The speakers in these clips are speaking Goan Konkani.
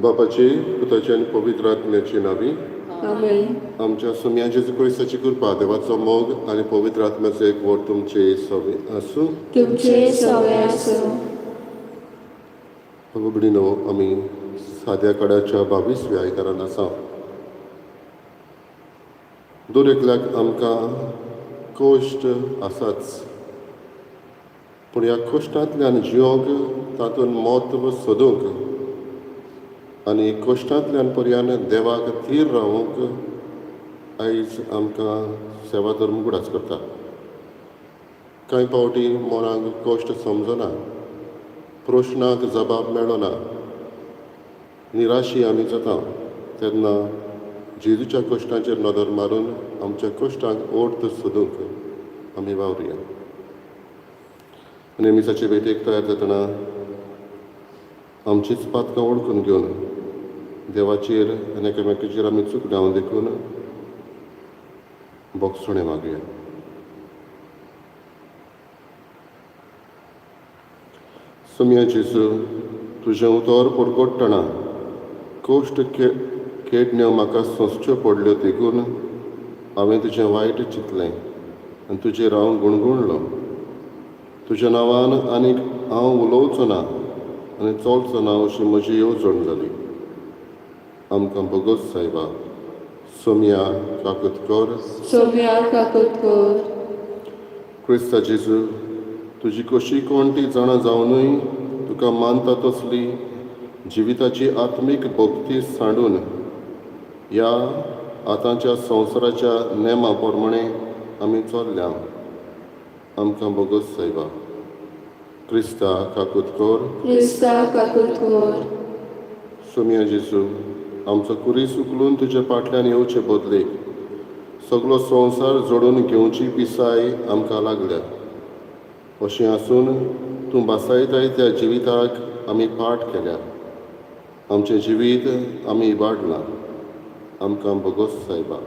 बापाची पुताची आनी पवित्र आत्म्याची नावी. आमेन. आमच्या सोम्या जेजू क्रिस्ताची कृपा, देवाचो मोग आनी पवित्र आत्म्याचो एक वोट तुमचे सवे आसूं. तुमचे सवे आसूं. भयणीनो, आमी साद्या कडाच्या 22व्या आयतारान आसा. दर एकल्याक आमकां कश्ट आसाच, पूण ह्या कश्टांतल्यान जियोंक, तातूंत म्हत्व सोदूंक आनी कश्टांतल्यान पर्यान देवाक थीर रावूंक आयज आमकां सेवा धर्म उगडास करता. कांय फावटी मनाक कश्ट समजना, प्रश्नाक जबाब मेळना, निराशी आमी जाता. तेन्ना जेजूच्या कश्टांचेर नदर मारून आमच्या कश्टांक अर्थ सोदूंक आमी वावरुया. आनी मिसाचे भेटेक तयार जातना आमचीच पातकां वळखून घेवन देवाचेर आनी एकामेकाचेर आमी चुकल्या देखून बोगसुणें मागया. सोम्या जेजू, तुजें उतर परगटतना कश्ट केडण्यो म्हाका सोंसच्यो पडल्यो, देखून हांवें तुजें वायट चिंतलें आनी तुजेर हांव गुणगुणलो. तुज्या नांवान आनीक हांव उलोवचो ना आनी चलचो ना अशी म्हजी येवजण जाली. आमकां भोगोस सायबा. सोम्या काकूत कर. सोम्या काकूत कर. क्रिस्ता जेजू, तुजी कशी कोण ती जाणा जावनूय तुका मानता तसली जिविताची आत्मीक भक्ती सांडून ह्या आतांच्या संवसाराच्या नेमा प्रमाणे आमी चल्ल्या. आमकां भोगोस सायबा. क्रिस्ता काकूत कर. क्रिस्ता काकूत कर. सोम्या जेजू, आमचो कुरीस उखलून तुज्या फाटल्यान येवचे बदलेक सगलो संवसार जोडून घेवची पिसाय आमकां लागल्या. अशें आसून तूं भासायताय त्या जिविताक आमी पाठ केल्या. आमचें जिवीत आमी इबाडलां. आमकां भोगोस सायबा.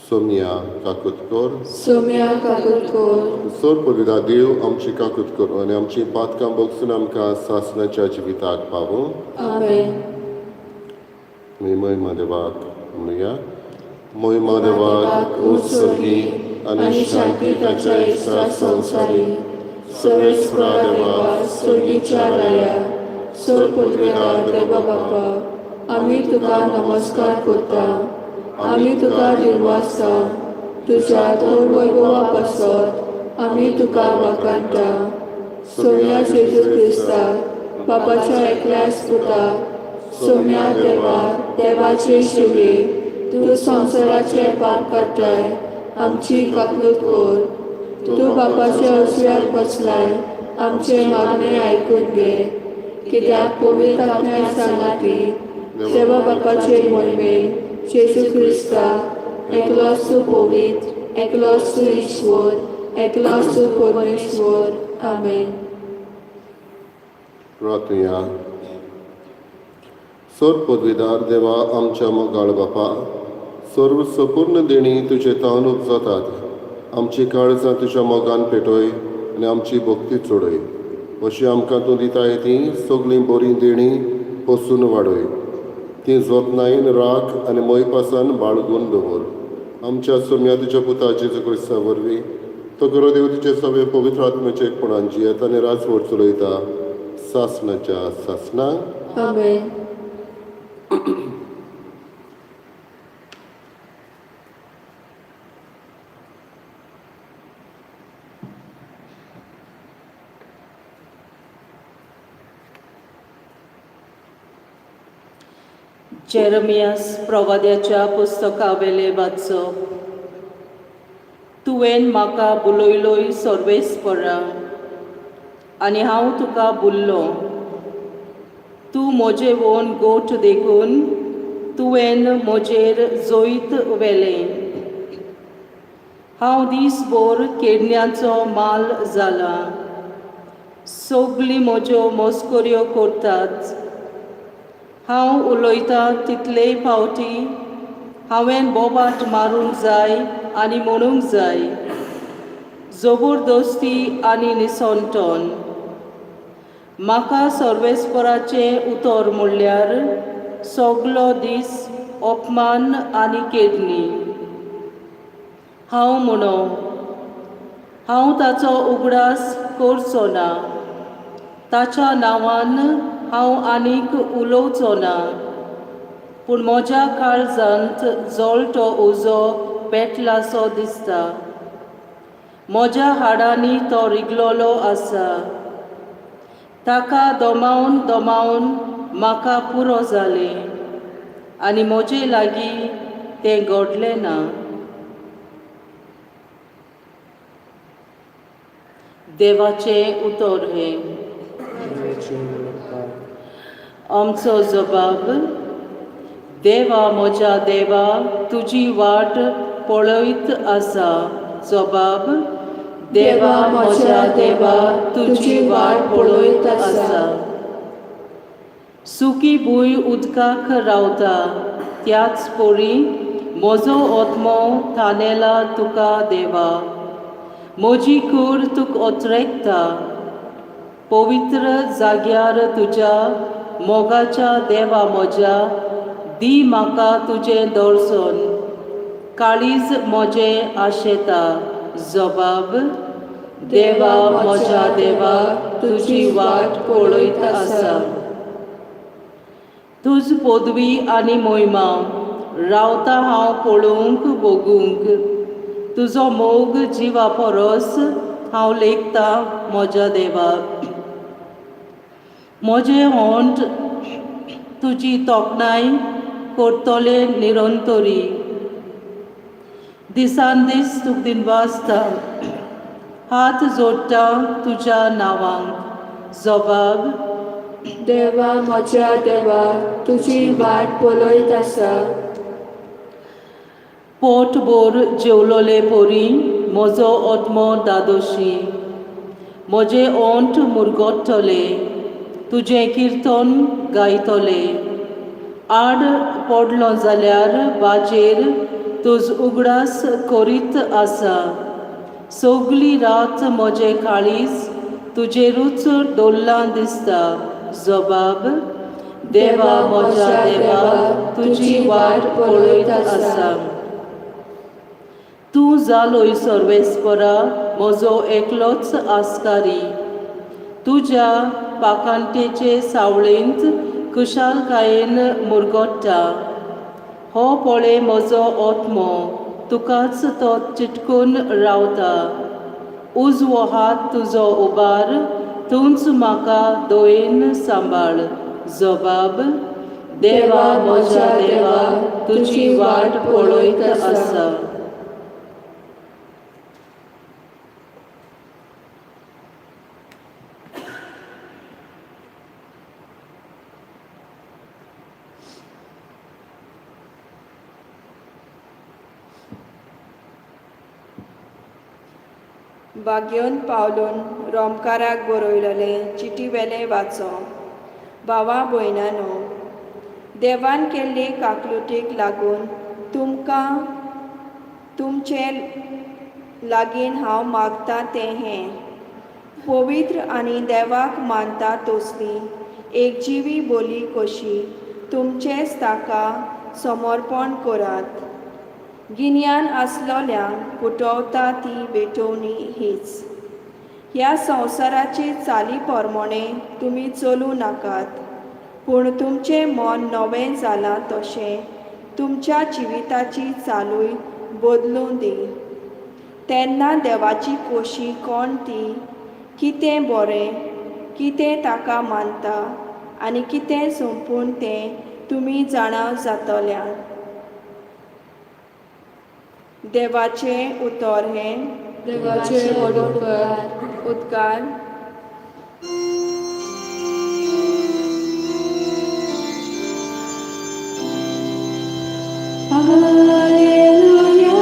सोम्या काकूत कर. सोम्या काकूत कर. सर पवित्र देव आमची काकूत करूं आनी आमची पातकां भोगसून आमकां सासणाच्या जिविताक पावूं. आमेन. आमी महिमा देवाक म्हणुया. महिमा देवाक उत्सर्गी आनी शांती ताच्या इश्टा संवसारी. सर्वेस्परा देवा, स्वर्गीच्या राया, सर पुदवेदार देवा बापा, आमी तुका नमस्कार करता. आमी तुका दिनवासता. तुज्या थोर वैभवा पासत आमी तुका वाखाणटा. सोम्या जेजू क्रिस्ता, बापाच्या एकल्याच पुता, सोम्या देवा, देवाचे शिवे, तूं संवसाराचे पाप काडटाय, आमची काकलूत कर. तूं बापाच्या उजव्याक बसलाय, आमचे मागणे आयकून घे. कित्याक पवित्र आत्म्या सांगाती देवा बापाचे मोहिमेन जेजू क्रिस्ता, एकलोच तूं पवित्र, एकलोच तूं ईश्वर, एकलोच तूं परमेश्वर. आमेन. प्रार्थुया. सर पदवीदार देवा, आमच्या मोगाळ बापा, सर्व सपूर्ण देणी तुजे तावन उपजतात. आमची काळजां तुज्या मोगान पेटय आनी आमची भक्ती चडय. अशी आमकां तूं दिताय ती सगळीं बरीं देणी पोसून वाडय. ती जतनायेन राख आनी मोयपासान बाळगून दवर. आमच्या सोम्या तुज्या पुता जेजू क्रिस्ता वरवीं, तो करो देव तुजे सगळे पवित्र आत्म्याचे एकपणान जियेता आनी राजवट चलयता सासणाच्या सासणां. आमेन. जेरमियास प्रवाद्याच्या पुस्तकावेले वाचप. तुवें म्हाका बुलयलोय सर्वेस्परा आनी हांव तुका बुल्लो. तूं म्हजे वोन गोठ देखून तुवें म्हजेर जैत व्हेलें. हांव दीसभर केडण्याचो माल जाला. सगळीं म्हज्यो मस्कऱ्यो करतात. हांव उलयतां तितलेय फावटी हांवें बोबाट मारूंक जाय आनी म्हणूंक जाय, जबरदस्ती आनी निसंटन. म्हाका सर्वेस्पराचें उतर म्हणल्यार सगलो दीस अपमान आनी केडणी. हांव म्हणो, हांव ताचो उगडास करचो ना, ताच्या नांवान हांव आनीक उलोवचो ना. पूण म्हज्या काळजांत जळटो उजो पेटलासो दिसता. म्हज्या हाडांनी तो रिगलोलो आसा. ताका दमावन दमावन म्हाका पुरो जालें आनी म्हजे लागीं तें घडलें ना. देवाचें उतर हें. आमचो जबाब. देवा म्हज्या देवा, तुजी वाट पळयत आसा. जबाब. देवा म्हज्या देवा, तुजी वाट पळयत आसा. सुकी भूंय उदकाक रावता त्याच परी म्हजो आत्मो तानेला तुका देवा. म्हजी कूड तुका ओतरेकता. पवित्र जाग्यार तुज्या मोगाच्या देवा म्हज्या, दी म्हाका तुजें दर्शन. काळीज म्हजें आशेता. जबाब. देवा म्हज्या देवा, तुजी वाट पळयत आसा. तुज पदवी आनी मोहिमा रावता हांव पळोवंक भोगूंक. तुजो मोग जिवा परस हांव लेखतां म्हज्या देवा. म्हजें होंट तुजी तोखणाय करतले निरंतरी. दिसान दीस तुका दिनवासता, हात जोडटा तुज्या नांवांक. जबाब. देवा म्हज्या देवा, तुजी वाट पळयत आसा. पोटभर जेवलोले परी म्हजो आत्मो दादोशी. म्हजे ओंठ मुरगट्टले तुजें किर्तन गायतले. आड पडलो जाल्यार बाजेर तुज उगडास करीत आसा. सगली रात म्हजें काळीज तुजेरूच डोल्लां दिसता. जबाब. देवा म्हज्या देवा, तुजी वाट पळयत आसा. तूं जालोय सर्वेस्परा म्हजो एकलोच आस्कारी. तुज्या पाकांटेचे सावळेंत खुशालकायेन मुरगट्टा. हो पळय म्हजो आत्मो तुकाच तो चिटकून रावता. उजवो हात तुजो उबार, तूंच म्हाका दयेन सांबाळ. जबाब. देवा म्हज्या देवा, तुजी वाट पळयत आसा. बागेवन पावलून रोमकाराक बरयलेले चिटी वेलें वाचो. भावा भयणानो, देवान केल्ले काकलुटीक लागून तुमकां तुमचे लागीं हांव मागता तें हें, पवित्र आनी देवाक मानता तसली एक जिवी बोली कशी तुमचेंच ताका समर्पण करात. गिन्यान आसलोल्यांक पुटवता ती भेटवणी हीच. ह्या संवसाराची चाली प्रमाणे तुमी चलूं नाकात, पूण तुमचें मन नवें जालां तशें तुमच्या जिविताची चालूय बदलूं दी. तेन्ना देवाची कोशी कोण ती, कितें बरें, कितें ताका मानता आनी कितें सोंपून तें तुमी जाणा जातल्या. देवाचें उतर हें. देवाचे व्हड उपकार. उद्गार. Alleluia,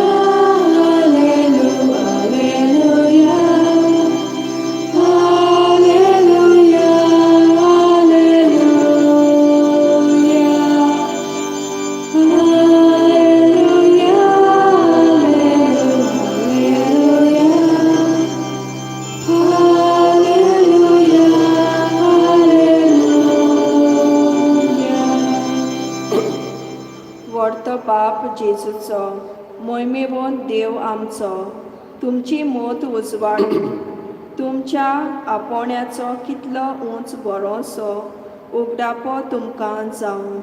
alleluia, alleluia, alleluia, alleluia, alleluia, alleluia, alleluia. व्हडतो बाप जेजूचो मोहिमेवंत देव आमचो तुमची मोत उजवाडून तुमच्या आपोवण्याचो कितलो उंच बरोसो उगडापो तुमकां जावं.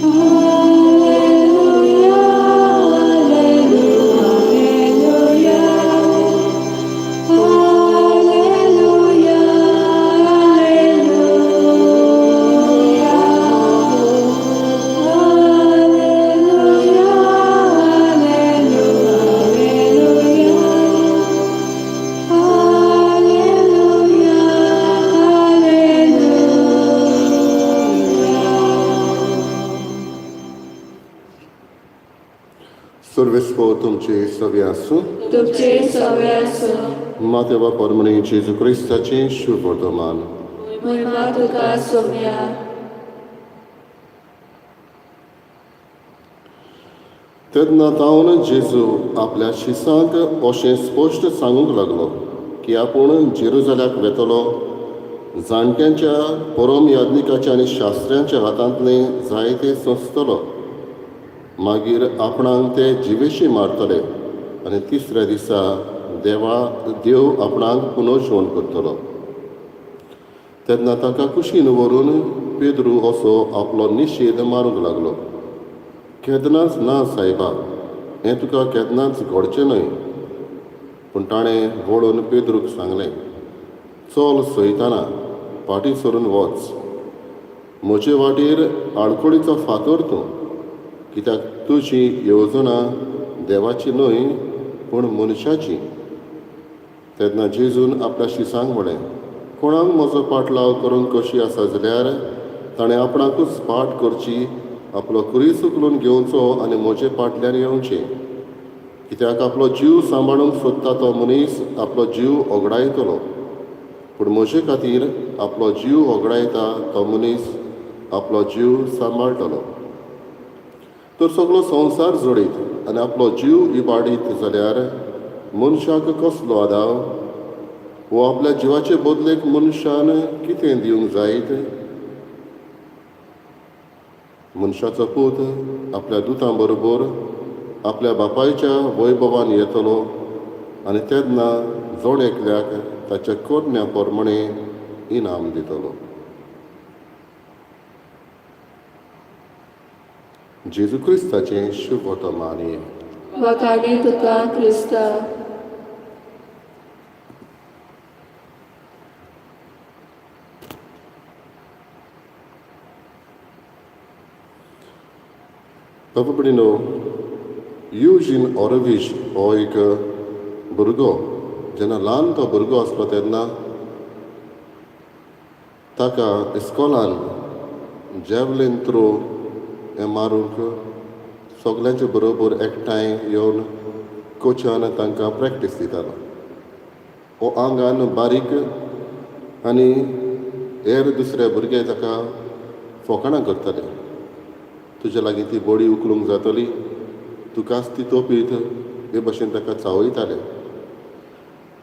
Alleluia, alleluia, alleluia, alleluia, alleluia, alleluia, alleluia. सर्वेस्पो तुमचे सवे आसूं. तुमचे सवे आसूं. मातेवा परमणी जेजू क्रिस्ताचें शुभ वर्तमान. महिमा तुका सोम्या. तेन्ना तावन जेजू आपल्या शिसांक अशें स्पश्ट सांगूंक लागलो की आपूण जेरुजाल्याक वेतलो, जाणट्यांच्या परम याज्ञिकाच्या आनी शास्त्र्यांच्या हातांतलें जायतें सोंसतलो, मागीर आपणाक ते जिवेशी मारतले आनी तिसऱ्या दिसा देवा देव आपणाक पुनर्जीवन करतलो. तेन्ना ताका कुशीन व्हरून पेद्रू असो आपलो निशेध मारूंक लागलो, केन्नाच ना सायबा, हें तुका केन्नाच घडचें न्हय. पूण ताणें वळून पेद्रूक सांगलें, चल सयताना, फाटीं सरून वच, म्हजे वाटेर आडखळीचो फातर तूं, कित्याक तुजी येवजणां देवाची न्हय पूण मनशाची. तेन्ना जेजून आपल्या शिसांक म्हळें, कोणाक म्हजो पाटलाव करूंक कशी आसा जाल्यार ताणें आपणाकूच पाट करची, आपलो खुरीस उखलून घेवचो आनी म्हजे फाटल्यान येवचें. कित्याक आपलो जीव सांबाळूंक सोदता तो मनीस आपलो जीव ओगडायतलो, पूण म्हजे खातीर आपलो जीव ओगडायता तो मनीस आपलो जीव सांबाळटलो. तर सगलो संवसार जोडीत आनी आपलो जीव इबाडीत जाल्यार मनशाक कसलो आदाव? वो आपल्या जिवाचे बदलेक मनशान कितें दिवंक जायत? मनशाचो पूत आपल्या दुतां बरोबर आपल्या बापायच्या वैभवान येतलो आनी तेन्ना जण एकल्याक ताच्या करण्या प्रमाणे इनाम दितलो. जेजू क्रिस्ताचें शुभ वर्तमान. वाखाणी तुका क्रिस्ता. बाबा भयणीनो, युजीन ऑरवीश हो एक भुरगो, जेन्ना ल्हान तो भुरगो आसलो तेन्ना ताका इस्कॉलान जॅवलीन थ्रो हें मारूंक सगल्यांचे बरोबर एकठांय येवन कोचान तांकां प्रॅक्टीस दितालो. हो आंगान बारीक आनी हेर दुसरे भुरगे ताका फोकाणां करताले, तुज्या लागीं ती बडी उखलूंक जातली, तुकाच ती तोपीत, हे भशेन ताका चावयताले.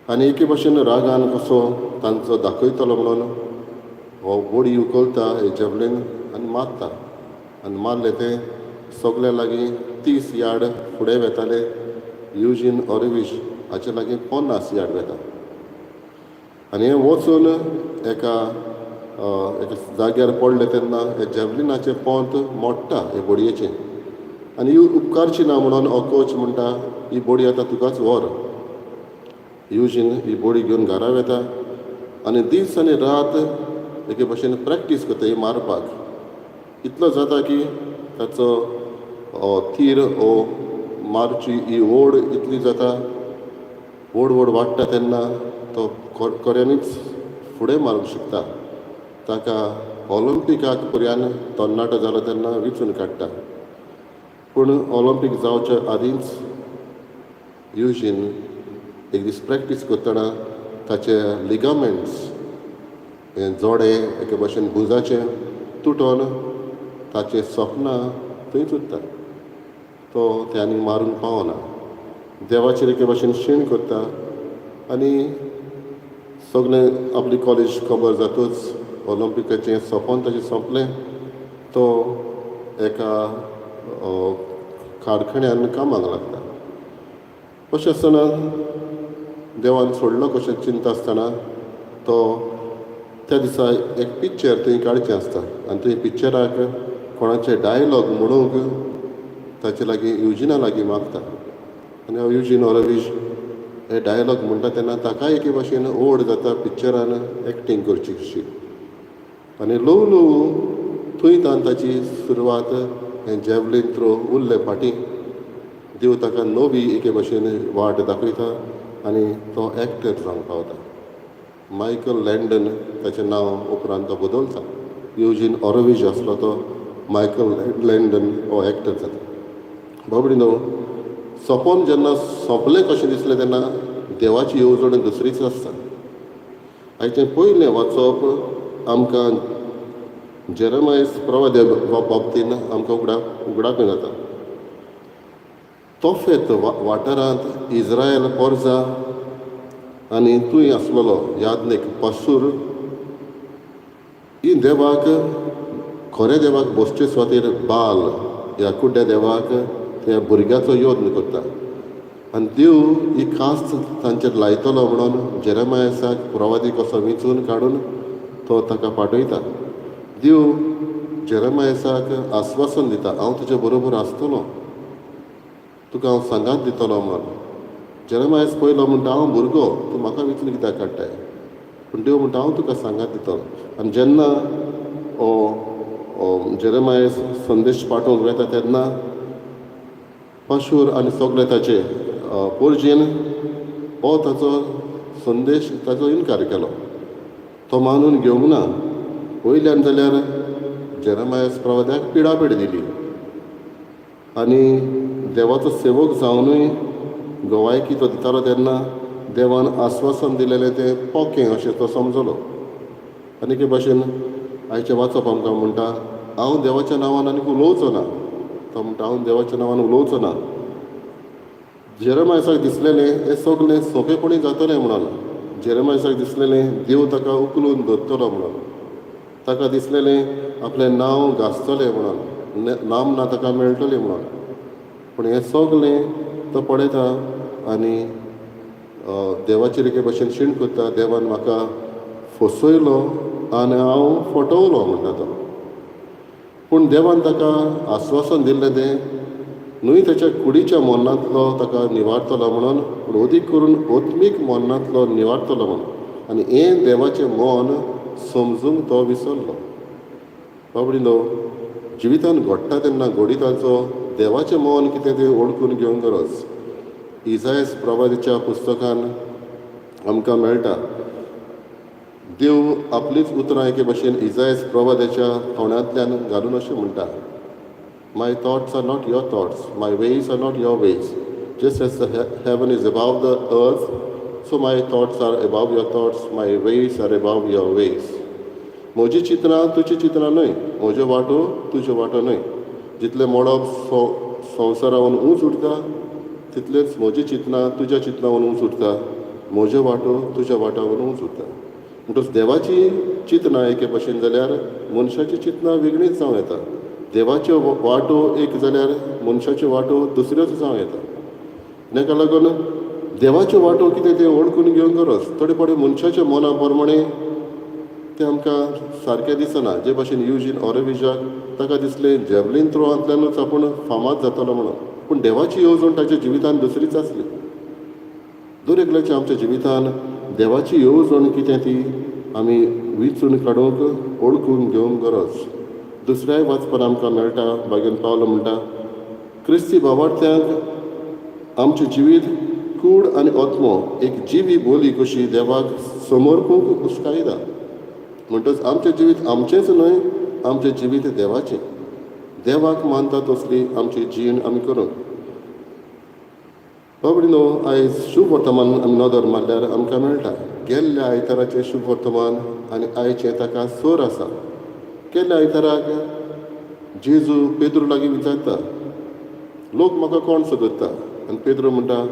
आनी एके भशेन रागान कसो तांचो दाखयतलो म्हणून हो बडी उखलता हे जॅवलीन आनी मारता, आनी मारलें तें सगल्या लागीं 30 यार्ड फुडें वेताले, युजीन ऑरवीश हाचे लागीं 50 यार्ड वेता. आनी हें वचून एका एका जाग्यार पडलें तेन्ना हे जॅवलिनाचें पोंत मोडटा हे बडयेचें, आनी ही उपकारची ना म्हणून हो कोच म्हणटा, ही बडी आतां तुकाच व्हर. युजीन ही बडी घेवन घरा वेता आनी दीस आनी रात एके भशेन प्रॅक्टीस करता ही मारपाक. इतलो जाता की ताचो तीर ओ मारची ही ओड इतली जाता, ओड ओड वाडटा तेन्ना तो खऱ्यांनीच फुडें मारूंक शिकता. ताका ऑलिंपिकाक पर्यान तरणाटो जालो तेन्ना वेंचून काडटा. पूण ऑलिंपीक जावच्या आदींच युजीन एक दीस प्रॅक्टीस करतना ताचे लिगामेंट्स हें जोडे एके भशेन भुजाचें तुटोन ताचें सपनां थंयच उरता. तो तें आनी मारूंक पावना. देवाचेर एके भशेन शीण करता आनी सगळें आपली कॉलेज खबर जातूच ऑलिंपिकाचें सपन ताचें सोंपलें. तो एका कारखान्यान कामाक लागता. अशें आसतना देवान सोडलो कशें चिंता आसतना तो त्या दिसा एक पिक्चर थंय काडचें आसता आनी थंय पिक्चराक कोणाचे डायलॉग म्हणूंक ताचे लागीं युजिना लागीं मागता आनी हांव युजीन ऑरोवीज हे डायलॉग म्हणटा तेन्ना ताकाय एके भाशेन ओड जाता पिक्चरान एक्टींग करची कशी. आनी ल्हवू ल्हवू थंय तान ताची सुरवात हें जॅवलीन थ्रो उरलें फाटीं. देव ताका नवी एके भाशेन वाट दाखयता आनी तो एक्टर जावंक पावता. मायकल लँडन ताचें नांव उपरांत तो बदलता. युजीन ऑरोवीज आसलो तो मायकल लँडन हो एक्टर जाता. बाबडी न्हू सपन जेन्ना सोंपलें कशें दिसलें तेन्ना देवाची येवजण दुसरीच आसता. आयचें पयलें वाचप आमकां जेरेमायस प्रवाद्या बाबतीन आमकां उगडाक जाता. तोफेत वाठारांत इज्रायल पोरजा आनी तूंय आसलेलो याज्ञीक पासूर ही देवाक खऱ्या देवाक बसचे सुवातेर बाल ह्या कुड्ड्या देवाक त्या भुरग्याचो यत्न करता आनी देव ही कास्त तांचेर लायतलो म्हणून जेरेमायसाक प्रवादी कसो वेंचून काडून तो ताका पाठयता. देव जेरेमायसाक आस्वासन दिता, हांव तुजे बरोबर आसतलो, तुका हांव सांगात दितलो म्हणून. जेरेमायस पयलो म्हणटा हांव भुरगो, तूं म्हाका वेंचून कित्याक काडटाय? पूण देव म्हणटा हांव तुका सांगात दितलो. आनी जेन्ना हो जेरेमायस संदेश पाठोवंक वेता तेन्ना पाशूर आनी सगळे ताचे पोरजेन हो ताचो संदेश ताचो इनकार केलो, तो मानून घेवंक ना. वयल्यान जाल्यार जेरेमायस प्रवाद्याक पिडापीड दिली आनी देवाचो सेवक जावनूय गवायकी तो दितालो तेन्ना देवान आस्वासन दिलेलें तें पोकें अशें तो समजलो. आनी एके भाशेन आयचें वाचप आमकां म्हणटा हांव देवाच्या नांवान आनीक उलोवचो ना. तो म्हणटा हांव देवाच्या नांवान उलोवचो ना. जेरेमायसाक दिसलेलें हें सगलें सोंपेपणी जातलें म्हणून. जेरेमायसाक दिसलेलें देव ताका उखलून धरतलो म्हणून. ताका दिसलेलें आपलें नांव गाजतलें म्हणून, नामना ताका मेळटली म्हणून. पूण हें सगलें तो पळयता आनी देवाचेर एके भशेन शीण करता. देवान म्हाका फसयलो आनी हांव फटवलो म्हणटा तो. पूण देवान ताका आस्वासन दिल्लें तें न्हय ताच्या कुडीच्या मरणांतलो ताका निवारतलो म्हणून, पूण अदीक करून आत्मीक मरणांतलो निवारतलो म्हणून. आनी हें देवाचें मन समजूंक तो विसरलो. बाबडी न्हू जिवितान घडटा तेन्ना घडिताचो देवाचें मन कितें तें वळखून घेवंक गरज. इजायस प्रवादीच्या पुस्तकान आमकां मेळटा देव आपलीच उतरां एके भशेन इजायस प्रवादाच्या तोंडांतल्यान घालून अशें म्हणटा, My thoughts are not your thoughts, my ways are not your ways. Just as the heaven is above the earth, so my thoughts are above your thoughts, my ways are above your ways. म्हजी चित्रां तुजी चित्रां न्हय, म्हज्यो वाटो तुज्यो वाटो न्हय. जितलें मळब संवसारावन ऊंच उरता तितलेंच म्हजी चिंतनां तुज्या चिंतनावन ऊंच उरता, म्हज्यो वाटो तुज्या वाटावन ऊंच उरता. म्हणटच देवाची चिंतनां एके भशेन जाल्यार मनशाची चिंतनां वेगळीच जावं येता. देवाच्यो वाटो एक जाल्यार मनशाच्यो वाटो दुसऱ्योच जावं येता. ताका लागून देवाच्यो वाटो कितें तें वळखून घेवंक गरज. थोडे फावटी मनशाच्या मना प्रमाणे तें आमकां सारकें दिसना. जे भाशेन युजीन ऑरोविजाक ताका दिसलें जॅवलीन थ्रोवांतल्यानूच आपूण फामाद जातलो म्हणून, पूण देवाची येवजण ताच्या जिवितान दुसरीच आसली. दर एकल्याच्या आमच्या जिवितान देवाची येवजण कितें ती आमी विचून काडूंक, ओळखून घेवंक गरज. दुसऱ्याय वाचपान आमकां मेळटा, बागेन पावलो म्हणटा, क्रिस्ती बाबार्थ्यांक आमचें जिवीत कूड आनी आत्मो एक जिवी बोली कशी देवाक समर्पूंक उस्कायता. म्हणटच आमचें जिवीत आमचेंच न्हय, आमचें जिवीत देवाचें. देवाक मानता तसली आमची जीण आमी करूंक. बाबडीनो, आयज शुभ वर्तमान आमी नदर मारल्यार आमकां मेळटा, गेल्ल्या आयताराचें शुभ वर्तमान आनी आयचें ताका सर आसा. गेल्ल्या आयताराक जेजू पेद्रू लागीं विचारता, लोक म्हाका कोण सोदता? आनी पेद्रू म्हणटा,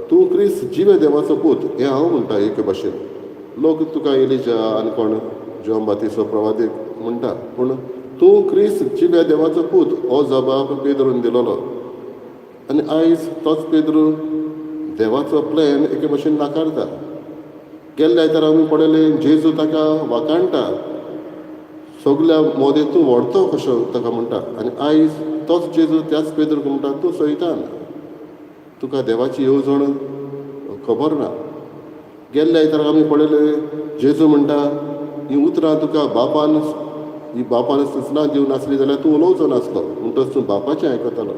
तूं क्रिस्त, जिवे देवाचो पूत हें हांव म्हणटा. एके भाशेन लोक तुका एलिजा आनी कोण जॉन बातिसो प्रवादीक म्हणटा, पूण तूं क्रिस्त, जिव्या देवाचो पूत, हो जबाब पेद्रून दिलोलो. आनी आयज तोच पेद्रू देवाचो प्लॅन एके भशेन नाकारता. गेल्ल्या आयतारा आमी पळयलें, जेजू ताका वाखाणटा, सगल्या मोदें तूं व्हडतो कशो ताका म्हणटा. आनी आयज तोच जेजू त्याच पेद्रूक म्हणटा, तूं सैतान, तुका देवाची येवजण खबर ना. गेल्ल्या आयतारा आमी पळयलें, जेजू म्हणटा, ही उतरां तुका बापान, ही बापान सुचना दिवन नासली जाल्यार तूं उलोवचो नासलो, म्हणटच तूं बापाचें आयकतालो.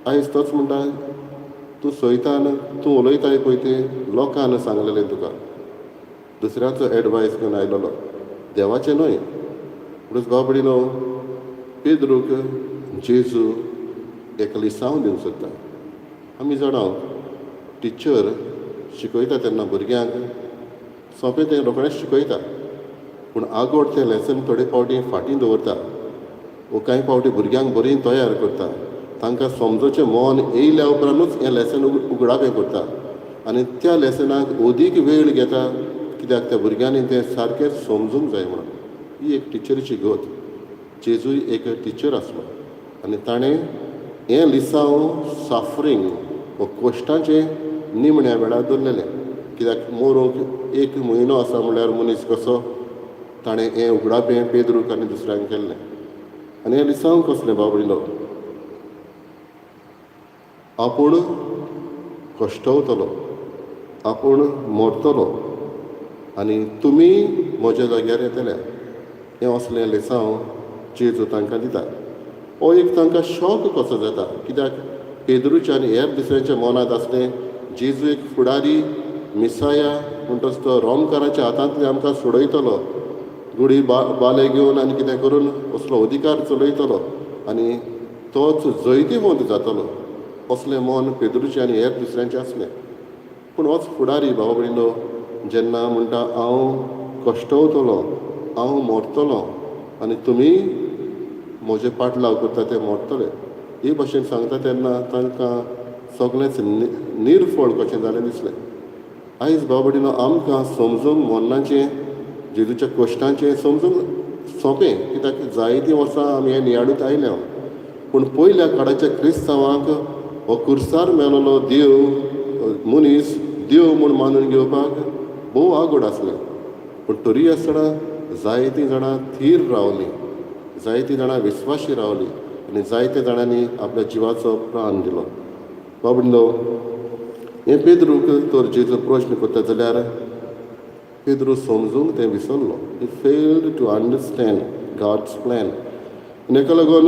आयज तोच म्हणटा, तूं सैतान, तूं उलयताय पळय तें लोकान सांगलेलें तुका, दुसऱ्याचो एडवायस घेवन आयलेलो, देवाचें न्हय. म्हणून बाबडीनो, पेद्रूक जेजू एक लिसांव दिवंक सोदता. आमी जाणा, टिचर शिकयता तेन्ना भुरग्यांक सोंपें तें रोखडेंच शिकयता, पूण आगोड तें लेसन थोडे फावटी फाटीं दवरता वो कांय फावटी भुरग्यांक बरीं तयार करता. तांकां समजोचें मन येयल्या उपरांतूच हें लेसन उगडापें करता आनी त्या लेसनाक अदीक वेळ घेता, कित्याक त्या भुरग्यांनी तें सारकें समजूंक जाय म्हणून. ही एक टिचरीची गत. जेजूय एक टिचर आसलो आनी ताणें हें लिसांव साफरींग वा कश्टांचें निमण्या वेळार दवरलेलें, कित्याक मरूंक एक म्हयनो आसा म्हणल्यार मनीस कसो, ताणें हें उगडापें पेद्रूक आनी दुसऱ्यांक केल्लें. आनी हें लिसांव कसलें बाबडिलो? आपूण कश्टवतलो, आपूण मरतलो आनी तुमी म्हज्या जाग्यार येतले, हें असलें लिसांव जेजू तांकां दिता. हो एक तांकां शॉक कसो जाता, कित्याक पेद्रूच्या आनी हेर दुसऱ्यांच्या मनांत आसलें, जेजू एक फुडारी, मिसाया, म्हणटच तो रोमकाराच्या हातांतले आमकां सोडयतलो, गुडी बाले घेवन आनी कितें करून असलो अधिकार चलयतलो आनी तोच जैतिवंत जातलो, असलें मन पेद्रूचें आनी हेर दुसऱ्यांचें आसलें. पूण होच फुडारी, भाव भयणीनो, जेन्ना म्हणटा, हांव कश्टवतलो, हांव मरतलो आनी तुमी म्हजे पाटलाव करता ते मरतले, ही भाशेन सांगता तेन्ना तांकां सगळेंच निर्फळ कशें जालें दिसलें. आयज भाव भयणीनो, आमकां समजूंक मरणाचें, जेजूच्या कश्टांचें समजूंक सोंपें, कित्याक जायतीं वर्सां आमी हें नियाळूत आयल्या. पूण पयल्या काळाच्या क्रिस्तांवांक हो कुर्सार मेलोलो देव मनीस देव म्हूण मानून घेवपाक भोव आगोड आसलें. पूण तरी आसतना जायतीं जाणां थीर रावलीं, जायतीं जाणां विस्वाशी रावलीं आनी जायत्या जाणांनी आपल्या जिवाचो प्राण दिलो. बाबडो, हें पेद्रूक तर जेजू प्रश्न करता जाल्यार पेद्रू समजूंक तें विसरलो. He failed to understand God's plan. आनी हेका लागून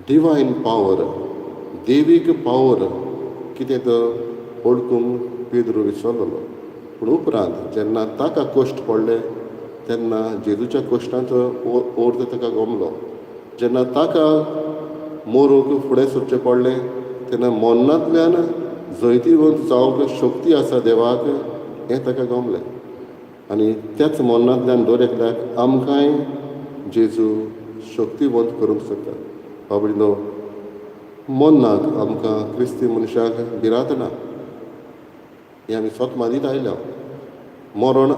डिवायन पावर, देवीक पावर कितें तो वळखूंक पेद्रू विसरलेलो. पूण उपरांत जेन्ना ताका कश्ट पडले तेन्ना जेजूच्या कश्टांचो अर्थ ताका गमलो. जेन्ना ताका मरूंक फुडें सरचें पडलें तेन्ना मरणांतल्यान जैतिवंत जावंक शक्ती आसा देवाक हें ताका गमलें. आनी त्याच मरणांतल्यान दर एकल्याक आमकांय जेजू शक्तिवंत करूंक शकता. बाबडिनो, मरणाक आमकां क्रिस्ती मनशाक भिरांत ना, हें आमी स्वत मानीत आयल्या. मरण,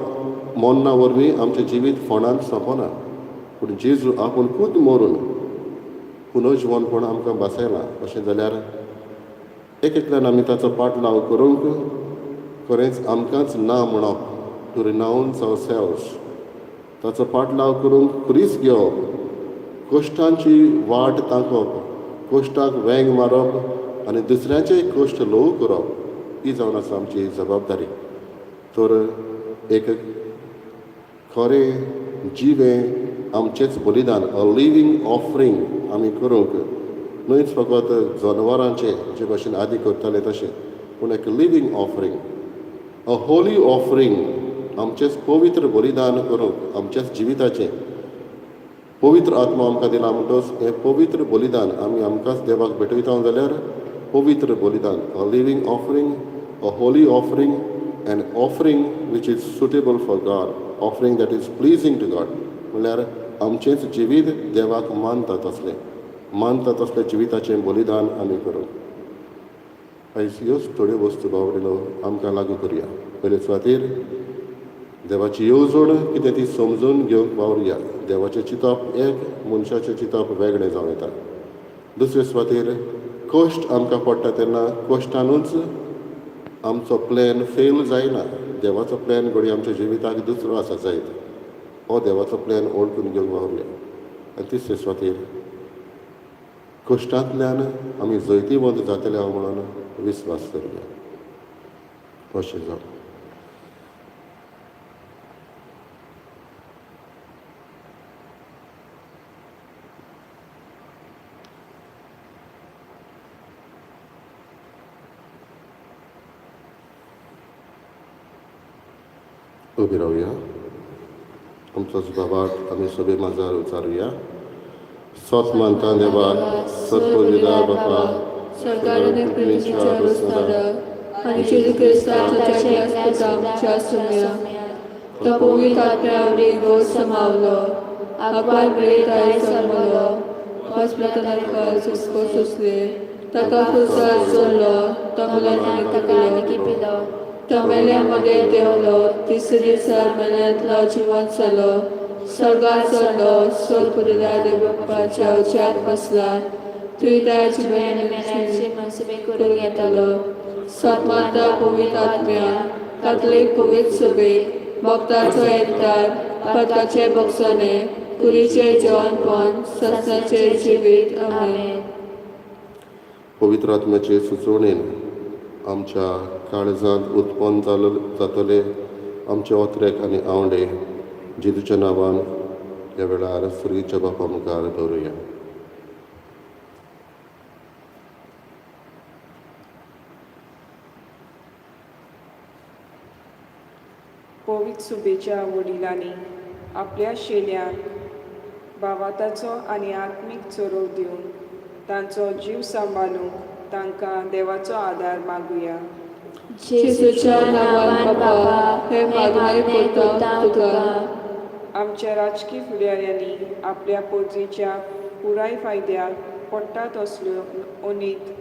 मरणा वरवीं आमचें जिवीत फोंडांत सोंपना, पूण जेजू आपूण खूद मरून पुनर्जिवनपण आमकां भासयलां. अशें जाल्यार एक एकल्यान आमी ताचो पाटलाव करूंक खरेंच आमकांच ना म्हणप, टू रिनावन्स our selves, ताचो पाटलाव करूंक खुरीस घेवप, कश्टांची वाट तांकप, कश्टाक वेंग मारप. आनी दुसऱ्यांचेय कश्ट ल्हवू करप ही जावन आसा आमची जबाबदारी. तर एक खरें जिवें आमचेंच बलिदान, अ लिवींग ऑफरींग आमी करूंक न्हयच फकत जनवरांचें जे भशेन आदी करताले तशें, पूण एक living offering, a holy offering, आमचेंच पवित्र बलिदान करूंक आमच्याच जिविताचें पवित्र आत्मा आमकां दिला म्हणटच हें पवित्र बलिदान आमी आमकांच देवाक भेटयता जाल्यार पवित्र बलिदान, a living offering, a holy offering, an offering which is suitable for God, offering that is pleasing to God, म्हणल्यार आमचेंच जिवीत देवाक मानता तसलें, मानता तसलें जिविताचें बलिदान आमी करूंक. आयज ह्योच थोड्यो वस्तू बाबडिलो आमकां लागू करुया. पयले सुवातेर देवाची येवजण कितें ती समजून घेवंक वावरुया. देवाचें चिंतप एक, मनशाचें चिंतप वेगळें जावं येता. दुसरे सुवातेर कश्ट आमकां पडटा तेन्ना कश्टानूच आमचो प्लॅन फेल जायना. देवाचो प्लॅन घडये आमच्या जिविताक दुसरो आसा जायत, हो देवाचो प्लॅन वळखून घेवंक वावरुया. आनी तिसरे सुवातेर कश्टांतल्यान आमी जैतिवंत जातले हांव म्हणून विस्वास करुया. अशें जावं. उबी रावया. आमचोच बाबाक आमी सभे माजार उचारुया. सत मानता देवाक, सत पुजिता बापा, सरकाराने पृथ्वीच्या रस्तारा आनी जेजू क्रिस्ताच्या एकल्याच पुता आमच्या सोम्या, तो पवित्र आत्म्या गोड समावलो, आकवार प्रेरिताय जल्मलो, हॉस्पिटलांत सुस्को सोंसले, ताका खुर्सार चडलो, तो मुलांनी पिलो, तो मेल्या मदें देंवलो, तिसरे दिसा मेल्यांतलो जिवंत जालो, स्वर्गात चडलो, सोद पुरिल्ल्या देव बापाच्या उच्यांत बसला, थंय ताची मेल्यांची करून येतालो. सतमाता पवित्र आत्म्या, कातलीक पवित्र सभेक, भक्ताचो एकतार, पातकाचे भोगसणे, कुरीचे जेवणपण, सस्नाचे जिवीत. आमेन. पवित्र आत्म्याचे सुचोवणेन आमच्या काळजांत उत्पन्न जातले आमचे ओत्रेक आनी आवंडे जेजूच्या नांवान ह्या वेळार सुर्गीच्या बापा मुखार दवरुया. पवित्र सुबेच्या वडिलांनी आपल्या शेल्यांक भावाताचो आनी आत्मीक चरोव दिवन तांचो जीव सांबाळूंक तांकां देवाचो आदार मागुया. जेजूच्या नांवान बापा, हें मागणें करता तुका. आमच्या राजकी फुडाऱ्यांनी आपल्या पोरजेच्या पुराय फायद्याक पडटा तसल्यो अनीत,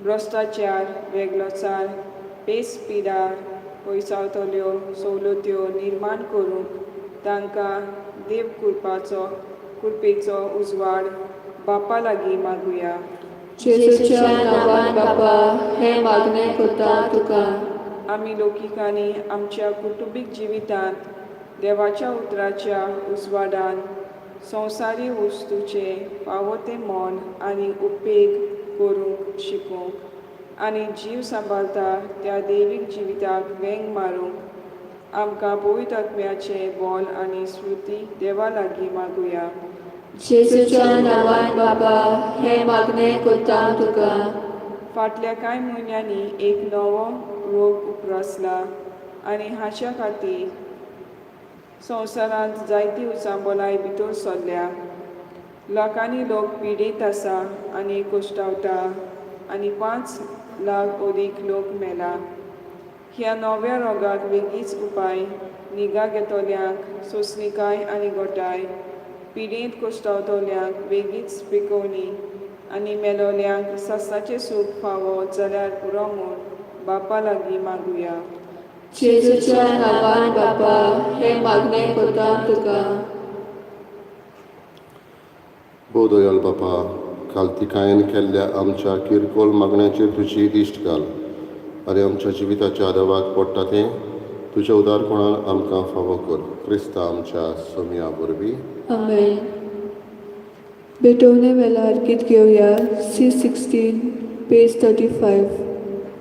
भ्रश्टाचार, वेगळोचार, पेस पिडा पयसावतल्यो सवलत्यो निर्माण करूंक तांकां देव कुरपाचो कुरपेचो उजवाड बापा लागीं मागुया. जेजूच्या नांवान बापा, हें मागणें करता तुका. आमी लोकिकांनी आमच्या कुटुंबीक जिवितांत देवाच्या उतराच्या उजवाडान संवसारी वस्तूचें फावो तें मन आनी उपेग करूंक शिकोवंक आनी जीव सांबाळता त्या देवीक जिविताक वेंग मारूंक आमकां पवित्र आत्म्याचें बल आनी स्फुर्ती देवा लागीं मागुया. जेजूच्या नांवान बापा, हें मागणें करता तुका. फाटल्या कांय म्हयन्यांनी एक नवो रोग उप्रासला आनी हाच्या खातीर संवसारांत जायती उचांबळाय भितर सरल्या. लोकांनी लोक पिडीत आसा आनी कोश्टावता आनी 5 लाख अदीक लोक मेला. ह्या नव्या रोगाक वेगींच उपाय निगा घेतल्यांक सोंसणीकाय आनी गोटाय, पिडेंत कोश्टावतल्यांक वेगींच पिकोवणी आनी मेलोल्यांक सासणाचें सूख फावो जाल्यार पुरो म्हूण बापा लागीं मागुया. जेजूच्या नांवान बापा, हें मागणें करता तुका. बोदयाल बापा, कालतिकायेन केल्ल्या आमच्या किरकोळ मागण्याचेर तुजी दिश्ट घाल आनी आमच्या जिविताच्या आदवाक पडटा तें तुज्या उदारपणान आमकां फावो कर. क्रिस्ता आमच्या सोमया वरवीं. आमेन. भेटवणे वेळार गीत घेवया C 16 page 35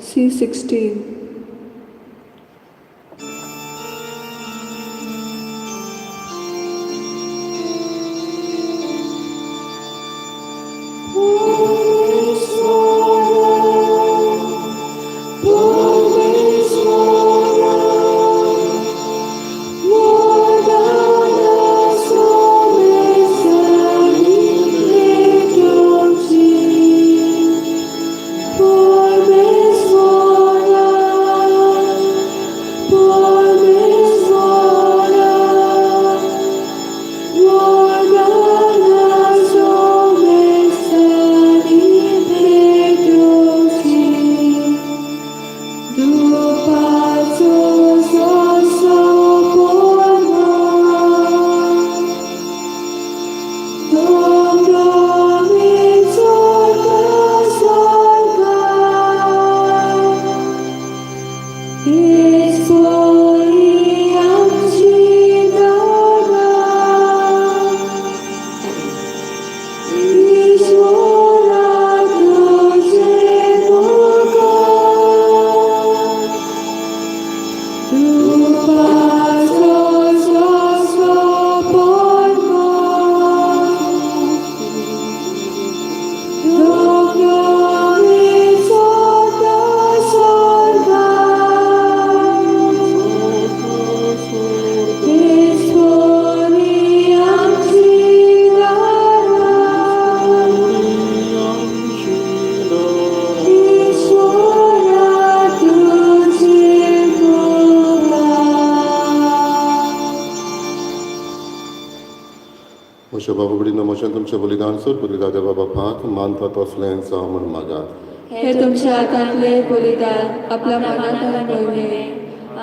C 16. म्हज्या बाबा कडेन म्हज्यान तुमचें बलिदान सोद बलिदान देवा बापाक मानता तसलें जावं म्हूण मागात. हे तुमच्या हातांतले बलिदान आपल्या मनात आनी मोहिमे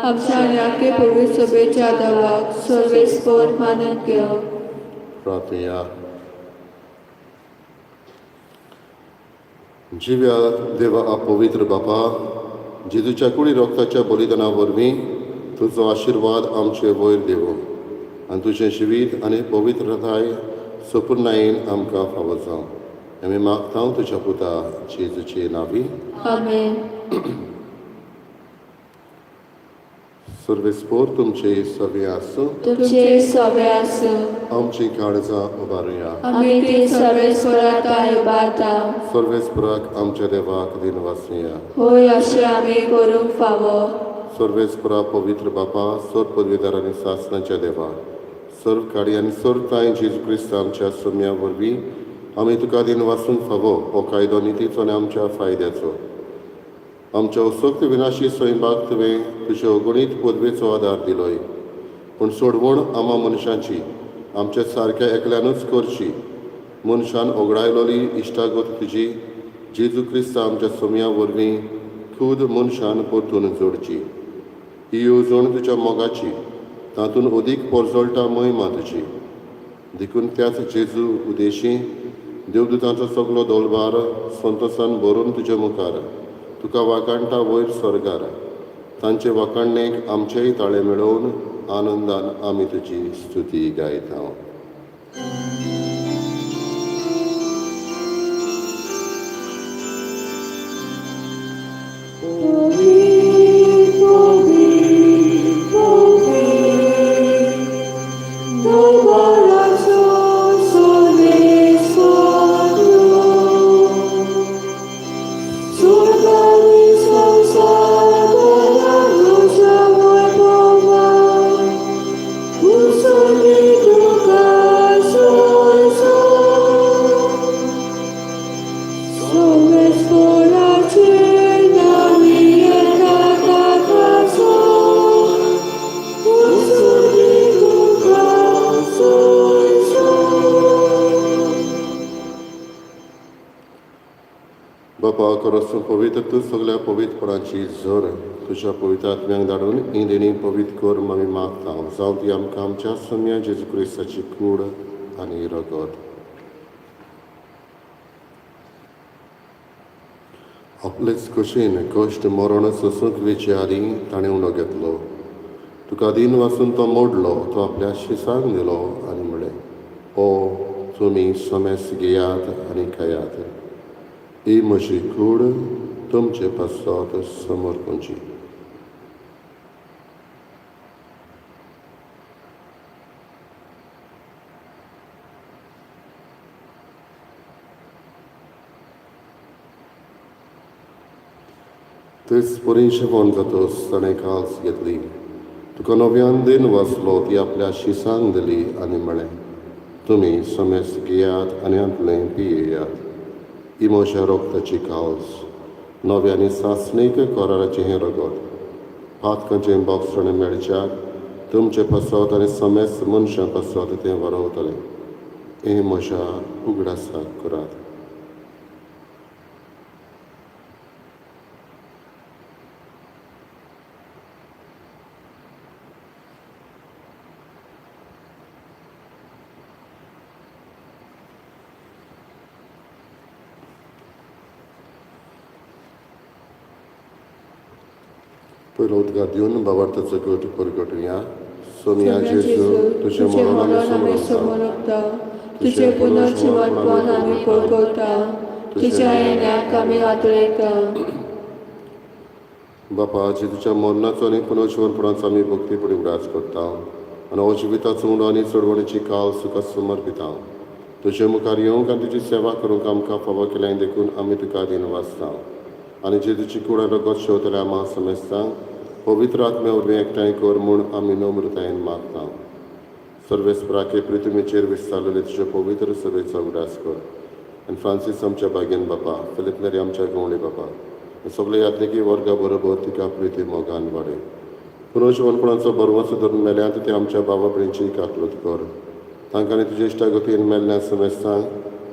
आमच्या आनी आख्खे पवित्र सभेच्या दावाक सर्वेस्पर मानून घेवं. प्रार्थया. जिव्या देवा पवित्र बापा, जेजूच्या कुडी रोगताच्या बलिदाना वरवीं तुजो आशिर्वाद आमचे वयर देवो आनी तुजें जिवीत आनी पवित्रताय सपूर्णायेन आमकां फावो जावं. आमी मागता तुज्या पुता जेजूचे नांवी. आमेन. सर्वेस्पोर तुमचे सगळे आसूं. तुमचे सगळे आसूं. आमची काळजां उबारुया. आमी ती सर्वेस्पराक उबारता. सर्वेस्पराक आमच्या देवाक दिनवासुया. होय, अशें आमी करूंक फावो. सर्वेस्परा पवित्र बापा, सर्व पदवीदार आनी सासणाच्या देवा, सर्व काडी आनी सर्व तांय जेजू क्रिस्त आमच्या सोम्या वरवीं आमी तुका दिनवासूंक फावो. हो कायदो नितीचो आनी आमच्या फायद्याचो. आमच्या असक्त विनाशी स्वयंपाक तुवें तुजे अगणीत पदवेचो आदार दिलोय, पूण सोडवण आमा मनशाची आमच्या सारक्या एकल्यानूच करची. मनशान ओगडायलोली इश्टागत तुजी जेजू क्रिस्त आमच्या सोम्या वरवीं खूद मनशान परतून जोडची. ही येवजण तुज्या मोगाची, तातूंत अदीक पोरजोळटा महिमा तुजी. देखून त्याच जेजू उदेशी देवदूतांचो सगलो दोलबार संतोसान भरून तुज्या मुखार तुका वाखाणटा वयर स्वर्गार. तांचे वाखाणणेक आमचेय ताळे मेळोवन आनंदान आमी तुजी स्तुती गायता. बापा, करसू पवित्र तूं सगल्या पवित्रपणाची झर तुज्या पवित्र आत्म्यांक धाडून ही देणी पवित्र कर आमी मागता. जावं ती आमकां आमच्या सोम्या जेजू क्रिस्ताची कूड आनी रगत. आपलेच खोशेन कश्ट मरण सोसूंक वेचे आदीं ताणें उणो घेतलो. तुका दीन वासून तो मोडलो, तो आपल्या शिसांक दिलो आनी म्हळें, ओ तुमी समेस घेयात आनी खायात. ही म्हजी कूड तुमचे पासत समर्पणची. तेच परी जेवण जातच ताणें काल्स घेतली, तुका नव्यान दिन वाचलो, ती आपल्या शिसांक दिली आनी म्हळें, तुमी समेस घेयात आनी हांतलें पियेयात. ही म्हज्या रोगताची काल्स, नव्या आनी सासणीक कराराचें हें रगत. पातकांचें बोगसणें मेळच्याक तुमचे पासत आनी समेस मनशां पासत तें वरवतलें. हें म्हज्या उगडासाक करात. पयलो उद्गार दिवन बाबार्थाचो गट परगटुया. सोनिया जेजू, तुजें मरण आमी समोर, तुजें पुनर्जिवनपण आमी पळकता, तुज्या येण्याक आमी आतळयता. बापा, जेजूच्या मरणाचो आनी पुनर्जिवनपणाचो आमी भक्तीपणी उगडास करता आनी हो जिविताचो उंडो आनी चडवणीची काल तुका समर्पिता. तुजे मुखार येवंक आनी तुजी सेवा करूंक आमकां फावो केलें देखून आमी तुका दिन वाचता. आनी जेजूची कूड आनी रगत शेवतल्या आमा समेस्तांक पवित्र आत्म्या वरवीं एकठांय कर म्हूण आमी नम्रतायेन मागता. सर्वेस्पराके पृथ्वीचेर विस्तारलेले तुज्या पवित्र सभेचो उगडास कर आनी फ्रांसीस आमच्या बागेन बापा, फिलीप नेरी आमच्या गवळी बापा, सगळे यात्रिकी वर्गा बरोबर तिका प्रिती मोगान वाडय. पुनर्जिवनपणाचो बरवसो धरून मेल्यात ते आमच्या बाबा भयणीची काकलूत कर. तांकां आनी तुज्या इश्टागतीन मेल्ल्या समेस्तांक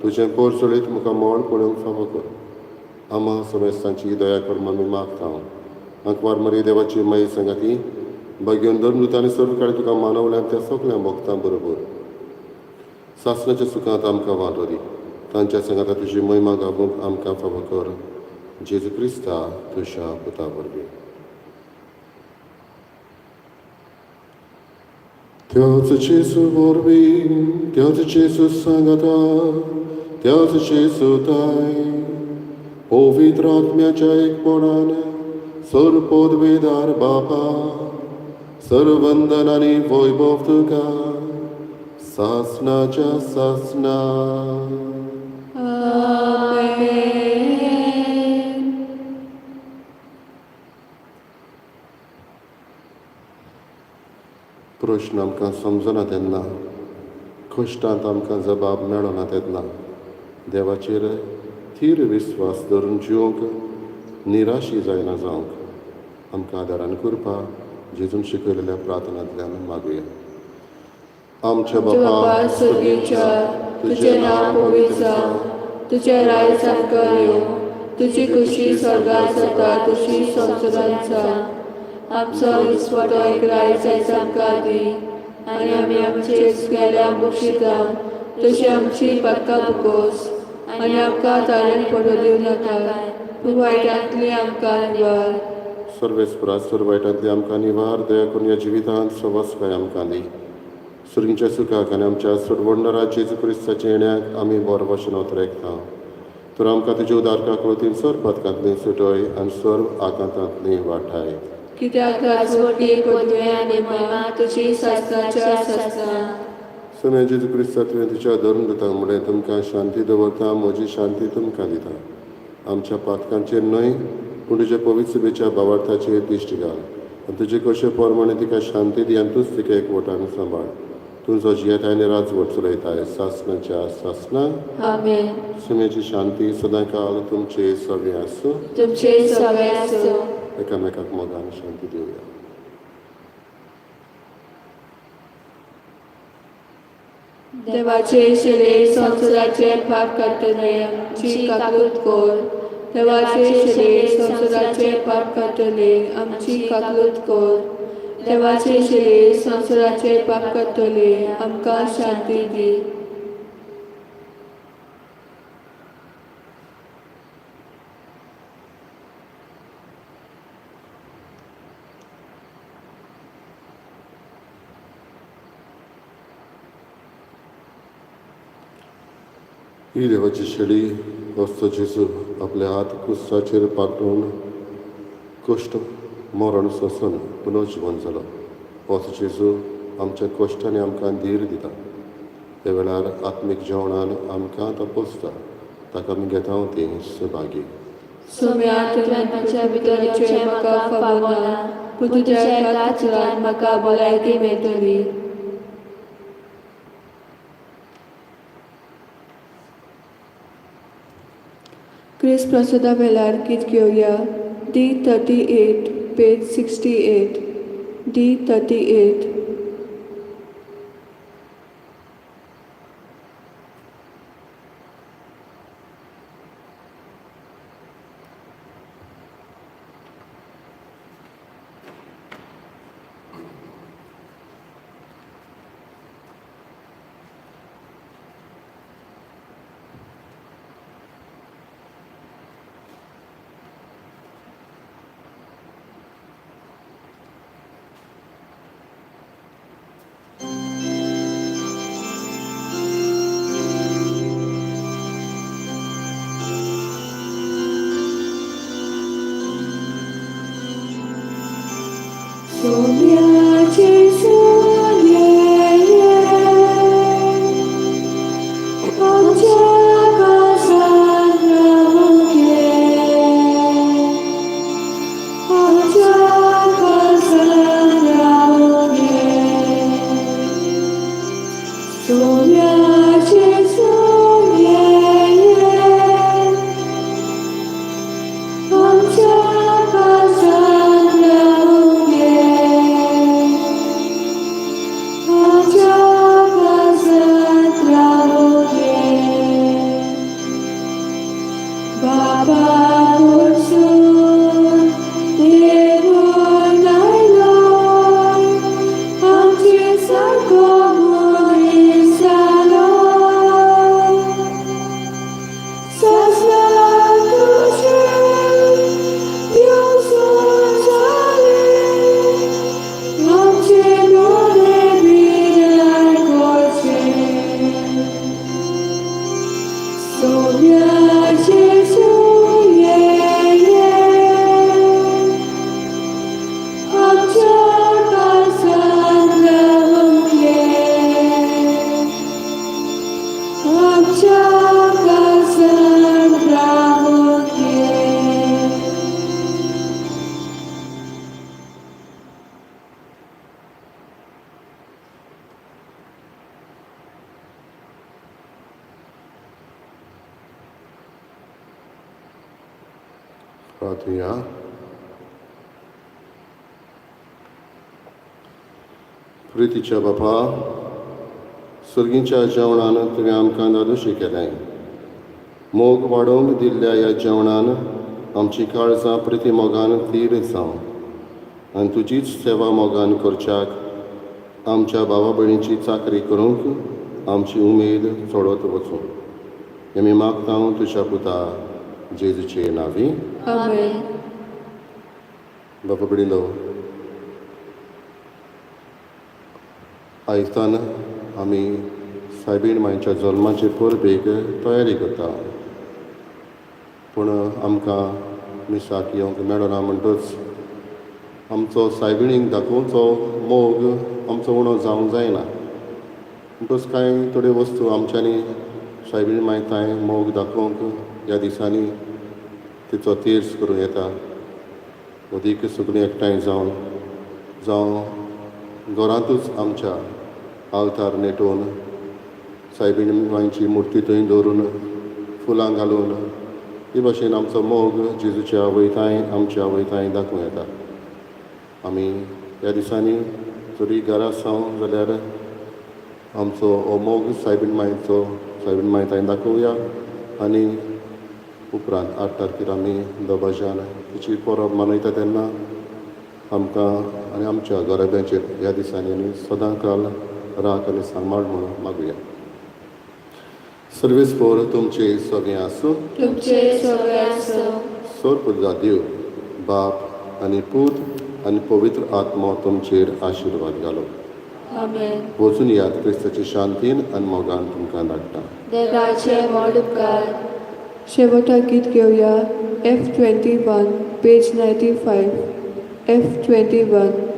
तुजें पोर चडीत मुखार मोळ पळोवंक फावो कर. आमा समेस्तांची दया कर आमी मागता. आंकवार मरी देवाची माई सांगाती भाग्योन धर्मदूत आनी सर्व काळी तुका मानवल्यान त्या सगळ्या भक्तां बरोबर सासणाच्या सुखांत आमकां वांटो दी. तांच्या सांगाता तुजी महिमा गावूंक आमकां फावो कर. जेजू क्रिस्ता तुज्या पुता वरवीं. त्याच जेजू वरवीं, त्याच जेजू सांगाता, त्याच जेजू ताय पवित्र आत्म्याच्या एकपणान सर्व पदवेदार बापा, सर्वंदन आनी वैभव तुका सासनाच्या सासना. आमेन. प्रश्न आमकां समजना तेन्ना, कश्टांत आमकां जबाब मेळना तेन्ना देवाचेर थीर विस्वास धरून जिवंक निराशी जायना जावंक आमकां आदारान करपा जेजून शिकयलेल्या प्रार्थनांतल्यान मागुया. आमच्या बापा स्वर्गीच्या, तुजें नांव पवित्र जावं, तुजें राज आमकां येवं, तुजी खुशी स्वर्गात जाता तशी संवसारांत जावं. आमचो दिसवटो एक रायज आयज आमकां दी आनी आमी आमचे गेल्या बक्षिता तशी आमची पातकां बुकोस आनी आमकां तारण पडो दिवं नाका, पूण वायटांतली आमकां निवार. सर्वेस्परा सर्व वायटांतली आमकां निवार. दया करून ह्या जिवितांत सवासकाय आमकां दी. सुर्गीच्या सुखाक आनी आमच्या सोडवणदारा जेजू क्रिस्ताच्या येण्याक आमी बरो भशेन उतरेकता. तर आमकां तुज्या उदार काकळतीन सर्व पातकांतली सुटय आनी सर्व आकांतांतली वाठाय. कित्याक राजवटी पदवे आनी महिमा तुजी सासणाच्या सासणा. सोम्या जेजू क्रिस्ता, तुवें तुज्या धर्म दिता म्हणलें, तुमकां शांती दवरता, म्हजी शांती तुमकां दिता. आमच्या पातकांचेर न्हय पूण तुज्या पवित्र सभेच्या भावार्थाचेर दिश्ट घाल आनी तुजे कशे प्रमाणे तिका शांती दी आनी तूंच तिका एकवटान सांबाळ. तूं जो जियेताय आनी राजवट चलयताय सासणाच्या सासणा. आमेन. सुम्याची शांती सदांकाल तुमचे सगळे आसूं. तुमचे सगळे आसूं. एकामेकाक मोगान शांती दिवया. देवाचे शिरे संवसाराचे पाप काडटले, आमची काकूत कर. देवाचे शिरे संवसाराचे पाप काडटले, आमची काकूत कर. देवाचे शिरे संवसाराचे पाप काडटले, आमकां शांती दी. ही देवाची शेळी वस्तू जेजू आपले हात कुस्साचेर पातळून कश्ट मरण सोंसून पुनर्जिवन जालो. होच जेजू आमच्या कश्टांनी आमकां धीर दिता. त्या वेळार आत्मीक जेवणान आमकां तो पोसता. ताका आमी घेता ती सहभागी. सोम्या, तुवें म्हज्या भितर येवचें म्हाका फावना, पूण तुज्या एकाच उतरान म्हाका भलायकी मेळटली. क्रिस्त प्रसादा वेळार गीत घेवया. D 38, page 68, D 38. सोम्या जेजू ये ये, आमच्या काळजांत रावूंक ये, आमच्या काळजांत रावूंक ये. सोम्या जेजू ये ये, आमच्या काळजांत रावूंक ये, आमच्या काळजांत रावूंक ये. बापा कडसून देंवून आयलोय, आमचे सारको मनीस जालोय. सोंसला तुजें देवसून जालें, आमचे बरें बिराड करचें. सोम्या जेजू ये ये, आमच्या काळजांत रावूंक ये, आमच्या काळजांत रावूंक ये. प्रार्थुया. प्रितीच्या बापा, सर्गीच्या जेवणान तुवें आमकां धादोशी केलें. मोग वाडोवंक दिल्ल्या ह्या जेवणान आमची काळजां प्रिती मोगान थीर जावं आनी तुजीच सेवा मोगान करच्याक आमच्या भावा भयणीची चाकरी करूंक आमची उमेद चडत वचूं. हें आमी मागता तुज्या पुता जेजूचे नांवी. आमेन. बापा भयणीनो, आयतान आमी सायबीण मांयच्या जल्माचे परबेक तयारी करता, पूण आमकां मिसाक येवंक मेळना म्हणटच आमचो सायबिणीक दाखोवचो मोग आमचो उणो जावंक जायना. म्हणटच कांय थोड्यो वस्तू आमच्यांनी सायबीण मांय थांय मोग दाखोवंक ह्या दिसांनी तिचो तेर्स करूं येता. अदीक सगळीं एकठांय जावन, जावं घरांतूच आमच्या आल्तार नेटोवन सायबीण मांयची मुर्ती थंय दवरून फुलां घालून ही भाशेन आमचो मोग जेजूच्या आवयताय आमच्या आवयताय दाखोवं येता. आमी ह्या दिसांनी जरी घरा आसाव जाल्यार आमचो हो मोग सायबीण मांयचो सायबीण मांय थांय दाखोवया आनी उपरांत 8 तारखेर आमी दबाज्यान तिची परब मनयता तेन्ना आमकां आनी आमच्या घराब्यांचेर ह्या दिसांनी आनी सदां काल राख आनी सांबाळ म्हणून मागुया. सर्वेस्पोर तुमचे सगळें आसूं. तुमचे सगळे आसूं. सर्वपुजा देव बाप आनी पूत आनी पवित्र आत्मो तुमचेर आशिर्वाद घालो. आमेन. वचून यात, क्रिस्ताची शांतीन आनी मोगान तुमकां धाडटा. देवाचे व्हड उपकार. शेवटाक गीत घेवया F 21, page 95, F 21.